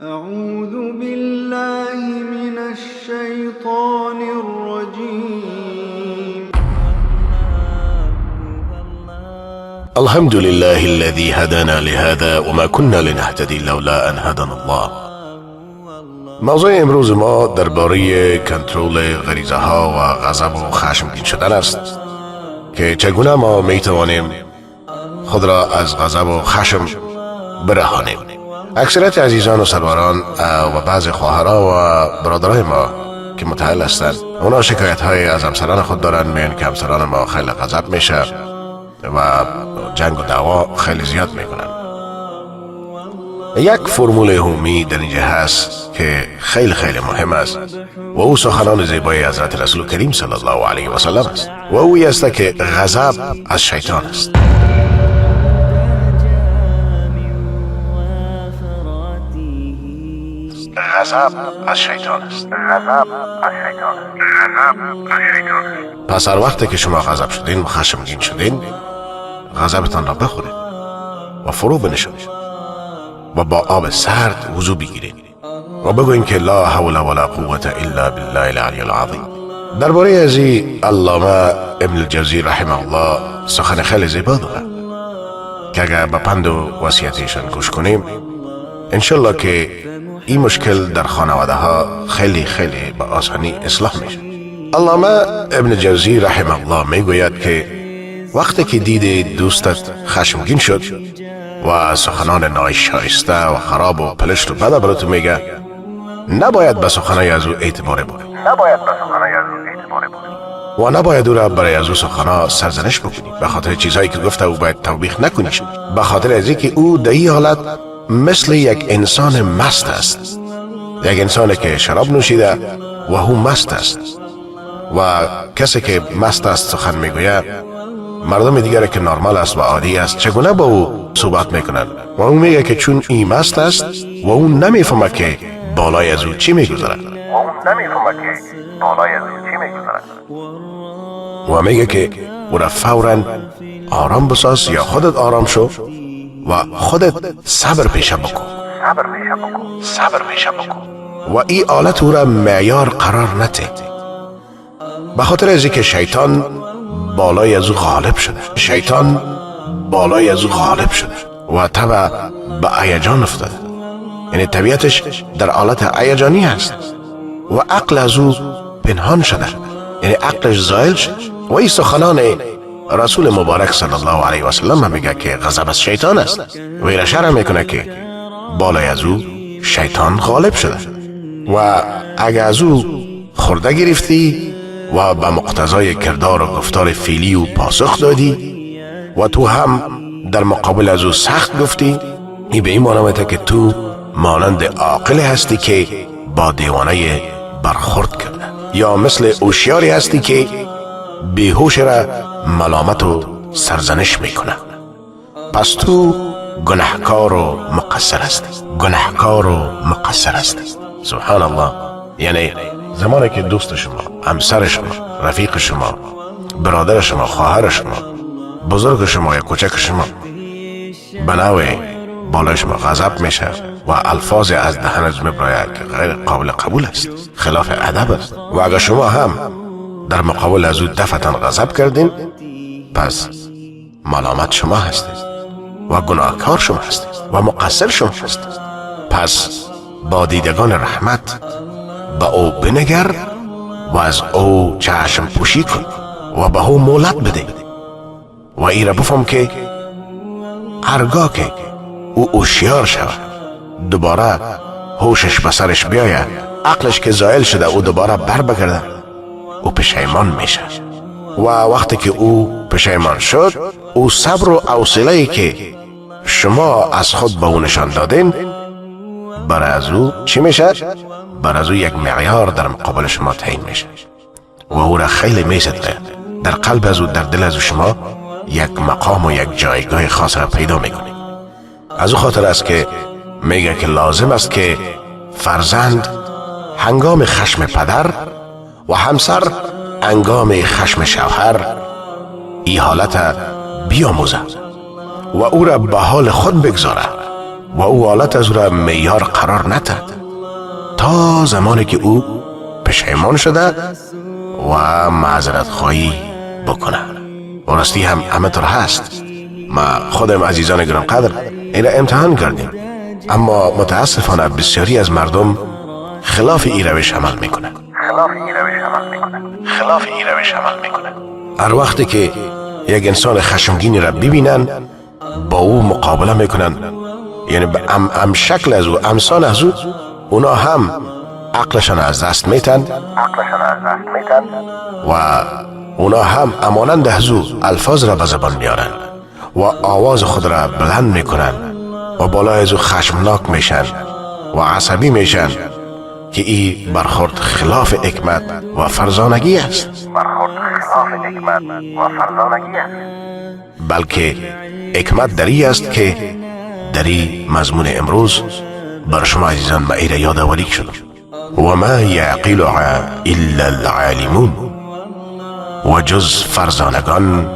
أعوذ بالله من الشيطان الرجيم. الحمد لله الذي هدانا لهذا وما كنا لنهتدي لولا ان هدانا الله. موضوع امروز ما درباره کنترل غریزه ها و غضب و خشمگین شدن است که چگونه ما می توانیم خود را از غضب و خشم برهانیم. اکثریت عزیزان و سروران و بعض خواهرها و برادرای ما که متأهل هستند، اونا شکایت های از همسران خود دارن، میگن که همسران ما خیلی غضب میشه و جنگ و دعوا خیلی زیاد میکنن. یک فرمول عمومی در اینجا هست که خیلی خیلی مهم است و او سخنان زیبای حضرت رسول کریم صلی الله علیه و سلم است و او است که غضب از شیطان است. غضب از شیطان است. غضب از شیطان است. غضب از شیطان است. پس هر وقتی که شما غضب شدین و خشمگین شدین، غضبتان را بخورید و فرو بنشانید و با آب سرد وضو بگیرید و بگوییم که لا حول ولا قوة الا بالله العلی العظیم. درباره از این علامه ابن الجوزی رحمه الله سخن خیلی زیبا داره که اگر به پند و وصیتشان گوش کنیم، انشالله که این مشکل در خانواده ها خیلی خیلی به آسانی اصلاح میشه. علامه ابن جوزی رحمه الله میگوید که وقتی که دید دوستت خشمگین شد و سخنان ناشایسته و خراب و پلشت و بد برات میگه، نباید به سخنای از او اعتبار برد، نباید به سخنای از او اعتبار برد و نباید او را برای از او سخنا سرزنش بکنی. به خاطر چیزهایی که گفته او باید توبیخ نکنی، به خاطر از اینکه او در این حالت مثل یک انسان مست است، یک انسان که شراب نوشیده و او مست است و کسی که مست است سخن میگوید، مردم دیگر که نرمال است و عادی است چگونه با او صحبت میکنند؟ و او میگه که چون این مست است و او نمیفهمه که بالای از او چی میگذرد و او نمیفهمه که بالای از او چی میگذرد و میگه که او را فوراً آرام بساز یا خودت آرام شو و خودت صبر پیشه بکن، صبر پیشه بکن، صبر پیشه بکن و این حالت او را معیار قرار نده، به خاطر از اینکه شیطان بالای از او غالب شده، شیطان بالای از او غالب شده و طبع به هیجان افتاده، یعنی طبیعتش در حالت هیجانی هست و عقل از او پنهان شده، یعنی عقلش زائل شده. و این سخنان رسول مبارک صلی الله علیه و سلم هم میگه که غضب از شیطان است و این شرح میکنه که بالای از او شیطان غالب شده و اگه از او خورده گرفتی و به مقتضای کردار و گفتار فعلی او پاسخ دادی و تو هم در مقابل از او سخت گفتی، این به این معنی میته که تو مانند عاقل هستی که با دیوانه برخورد کرده، یا مثل هوشیاری هستی که بیهوش را ملامت و سرزنش میکنه. پس تو گناهکار و مقصر هستی، گناهکار و مقصر هستی. سبحان الله. یعنی زمانی که دوست شما، همسر شما، رفیق شما، برادر شما، خواهر شما، بزرگ شما یا کوچک شما به نوع بالای شما غضب میشه و الفاظ از دهن از میبراید که غیر قابل قبول است، خلاف ادب است، و اگر شما هم در مقابل از او دفعتا غضب کردین، پس ملامت شما هستید و گناهکار شما هستید و مقصر شما هستید. پس با دیدگان رحمت به او بنگر و از او چشم پوشی کن و به او مهلت بده و ای را بفهم که هرگاه که او هوشیار شود، دوباره هوشش به سرش بیاید، عقلش که زائل شده او دوباره بر بگرده، او پشیمان میشه و وقتی که او پشیمان شد، او صبر و حوصله که شما از خود به او نشان دادین، برای از او چی میشه؟ برای از او یک معیار در مقابل شما تعیین میشه و او را خیلی میستاید. در قلب از او، در دل از او شما یک مقام و یک جایگاه خاص را پیدا میکنید. از او خاطر است که میگه که لازم است که فرزند هنگام خشم پدر و همسر هنگام خشم شوهر این حالت بیاموزه و او را به حال خود بگذاره و او حالت از او را معیار قرار نده تا زمانی که او پشیمان شده و معذرت خواهی بکنه. و راستی هم همه طور هست. ما خودم عزیزان گرانقدر این را امتحان کردیم، اما متاسفانه بسیاری از مردم خلاف این روش عمل میکنن. هر وقتی که یک انسان خشمگینی را ببینن با او مقابله میکنن، یعنی به ام شکل از او، امثال از او، اونا هم عقلشان از دست میتن و اونا هم امانند از او الفاظ را به زبان میارن و آواز خود را بلند میکنن و بالای از او خشمناک میشن و عصبی میشن که این برخورد خلاف حکمت و فرزانگی است. بلکه حکمت دری است که دری مضمون امروز بر شما عزیزان ما ایره یادآوری شدم. و ما یعقلها الا العالمون، و جز فرزانگان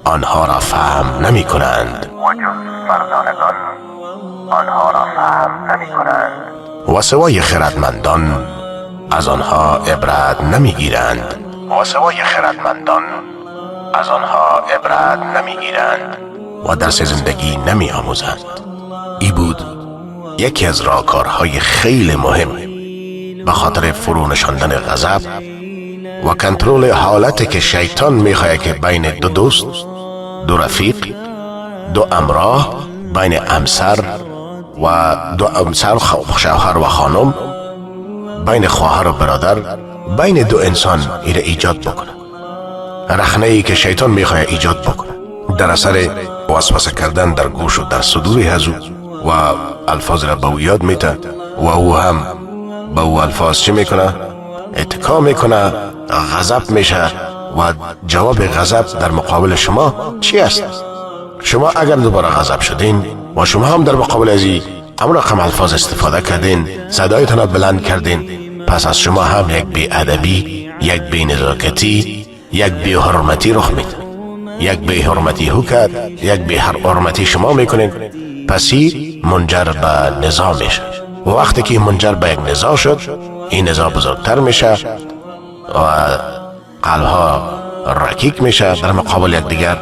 آنها را فهم نمی کنند. و سوای خردمندان از آنها عبرت نمی گیرند. و درس زندگی نمی آموزند. ای بود یکی از راهکارهای خیلی مهم به خاطر فرو نشاندن غضب و کنترل حالتی که شیطان میخواهد که بین دو دوست، دو رفیق، دو امراه، بین همسر و دو همسر، شوهر و خانم، بین خواهر و برادر، بین دو انسان ایره ایجاد بکنه. رخنه ای که شیطان میخواهد ایجاد بکنه در اثر وسوسه کردن در گوش و در صدور از او و الفاظ را به او یاد میده و او هم به او الفاظ چی میکنه؟ اتکا میکنه، غضب میشه و جواب غضب در مقابل شما چی است؟ شما اگر دوباره غضب شدین و شما هم در مقابل ازی همون رقم الفاظ استفاده کردین، صدایتان را بلند کردین، پس از شما هم یک بی‌ادبی، یک بی‌نزاکتی، یک بی‌حرمتی رخ میده. یک بی‌حرمتی هو کرد، یک بی‌حرمتی شما میکنین، پسی منجر به نزاع میشه. و وقتی که منجر به یک نزاع شد، این نزاع بزرگتر میشه و قلبها رکیک میشه در مقابل یک دیگر.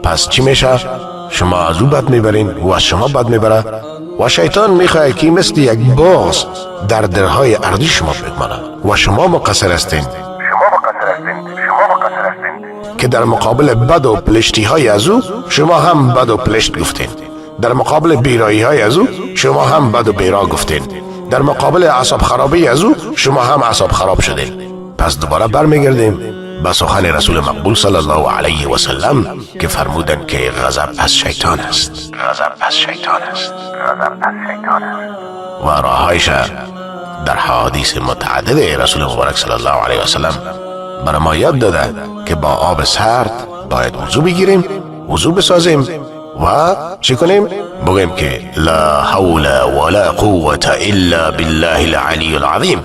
پس چی میشه؟ شما از او بد میبرین و از شما بد میبره و شیطان میخواد که مثل یک بغض در درهای ارضی شما بمانه و شما مقصر هستین که در مقابل بد و پلشتی های از او شما هم بد و پلشت گفتین، در مقابل بیرایی های از او شما هم بد و بیرا گفتین، در مقابل اعصاب خرابی از او شما هم اعصاب خراب شدین. پس دوباره برمیگردیم به سخن رسول مقبول صلی الله علیه و سلم که فرمودند که غضب از شیطان است. و راههایش در حدیث متعدد رسول مبارک صلی الله علیه و سلم برای ما یاد داده که با آب سرد باید وضو بگیریم، وضو بسازیم و چی کنیم؟ بگیم که لا حول ولا قوة الا بالله العلی العظیم.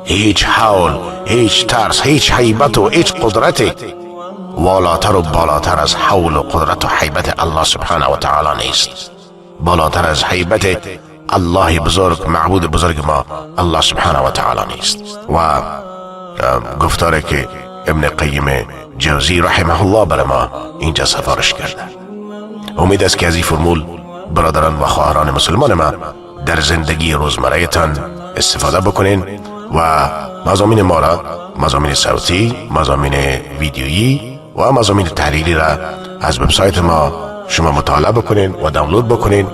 هیچ حول، هیچ ترس، هیچ هیبت و هیچ قدرتی والاتر و بالاتر از حول و قدرت و هیبت الله سبحانه و تعالی نیست. بالاتر از هیبت الله بزرگ، معبود بزرگ ما الله سبحانه و تعالی نیست. و گفتاره که ابن قیم جوزی رحمه الله بر ما اینجا سفارش کرده. امید است که از این فرمول برادران و خواهران مسلمان ما در زندگی روزمره تان استفاده بکنین و مضامین ما را، مضامین صوتی، مضامین ویدیویی و مضامین تحریری را از وبسایت ما شما مطالعه بکنین و دانلود بکنین.